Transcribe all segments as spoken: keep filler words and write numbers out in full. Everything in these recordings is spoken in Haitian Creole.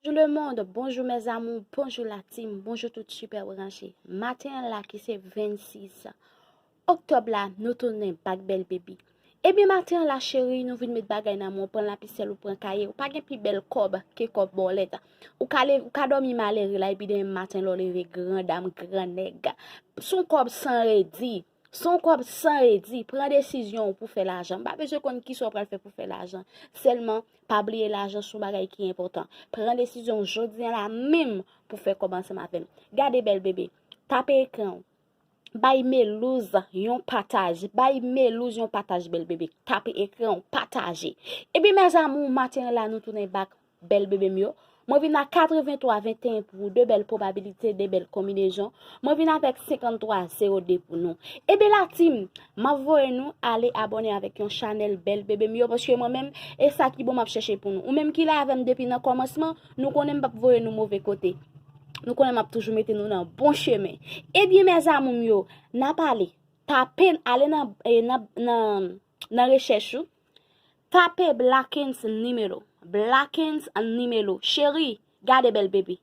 Bonjou lemonn, bonjou mes amours, bonjou la team, bonjou tout super branche. Maten an la ki se vennsis oktòb la, nou tounen back bèl bebi. Ebyen maten an la cheri, nou vin met bagay nan men w, pran lapisèl ou pran kaye, ou pa gen pi bèl kòb ke kòb bòlèt. Ou ka leve, ou ka dòmi malere la epi demen maten lè w leve gran dam, gran nèg. Se yon kòb san redi. Se yon kòb san redi. Pran desizyon w pou fè lajan. M pa bezwen konn kisa w pral fè pou fè lajan. Sèlman, pa bliye lajan se yon bagay ki enpòtan. Pran desizyon w jodi a la menm pou fè kòb ansanm avè m. Gade bèl bebe. Tape ekran w. Bay Melouz yon pataj. Bay Melouz yon pataj bèl bebe. Tape ekran w, pataje. Ebyen mes amours, maten an la nou tounen back bèl bebe m yo. Mwen vin a katrevenntwa venteyen pou de bèl pwobabilite, de bèl konbinezon. Mwen vin avèk senkanntwa zewo de pou nou. Ebyen la team, m ap voye nou ale abòne avèk yon chanèl bèl bebe m yo, paske mwen menm, e sa ki bon m ap chèche pou nou. Ou menm ki la avè m depi nan kòmansman, nou konnen m p ap voye nou move kote. Nou konnen m ap toujou mete nou nan bon chemen. Ebyen mes amours m yo, n ap ale. Tape, ale nan, e, nan, nan, nan rechèch ou. Tape Blackens Nimelo. Blackens Nimelo. Cheri, gade bèl bebe.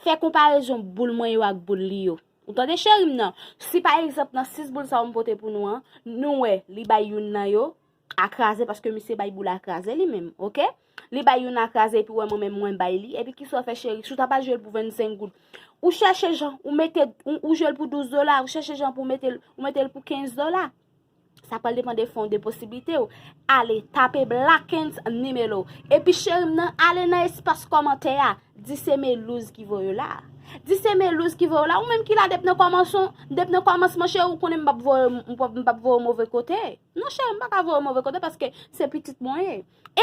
Fè konparezon boul mwen yo ak boul li yo. Ou tande cheri m nan? Si pa egzanp nan sis boul sa yo m pote pou nou an, nou wè li bay youn nan yo a kraze paske misye bay boul a kraze li menm, oke? Li bay youn a kraze epi wè mwen menm mwen bay li. Epi kisa w fè cheri? Si w ta pral jwe l pou vennsenk goud, ou chèche jan, ou mete, ou, ou jwe l pou douz dola, ou chèche jan pou w mete l, ou mete l pou kenz dola. Sa pral depann de fon de posiblite w. Ale, tape Blackens Nimelo. Epi cheri m nan, ale nan espas kòmantè a. Di se Melouz ki voye w la. Di se Melouz ki voye w la. Ou menm ki la depi nan kòmansman, depi nan kòmansman cheri, ou konnen m p ap voye, m p ap, m p ap voye w move kote. Non cheri, m pa ka voye w move kote paske se pitit mwen ye.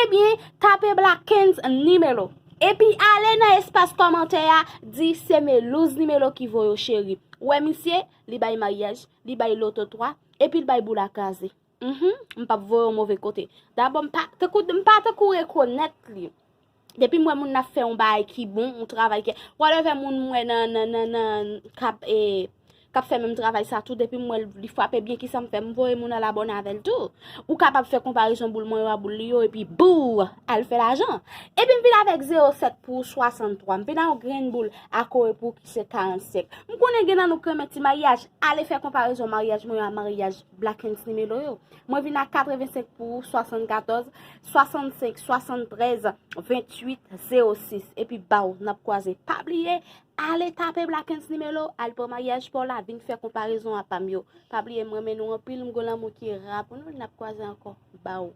Ebyen, tape Blackens Nimelo. Epi ale nan espas kòmantè a, di se Melouz Nimelo ki voye w cheri. Ou wè misye, li bay maryaj, li bay loto twa, epi l bay boul a kraze. Mhm, m p ap voye w move kote. Dabò, m pa tankou, m pa tankou rekonèt li. Depi m wè moun nan ap fè yon bagay ki bon, yon travay ki, whatever moun m wè nan, nan, nan, nan, k ap, e, k ap fè menm travay sa tou, depi m wè l, li frape byen, kisa m fè? M voye moun al abòne avè l tou. Ou kapab fè konparezon boul mwen yo a boul li yo, epi bou, al fè lajan. Epi m vin avèk zewo sèt pou swasanntwa. M vin a yon grenn boul a kore pou ki se karannsenk. M konnen gen nan nou k renmen ti maryaj, ale fè konparezon maryaj mwen yo a maryaj Blackens Nimelo yo. Mwen vin a katrevensenk pou swasannkatòz, swasannsenk, swasanntrèz, venntuit, zewo sis. Epi baw, n ap kwaze. Pa bliye, ale tape Blackens Nimelo, al pran maryaj pa w la, vin fè konparezon a pa m yo. Pa bliye, m renmen nou anpil, m gon lanmou ki ra pou nou, n ap kwaze ankò. Baw.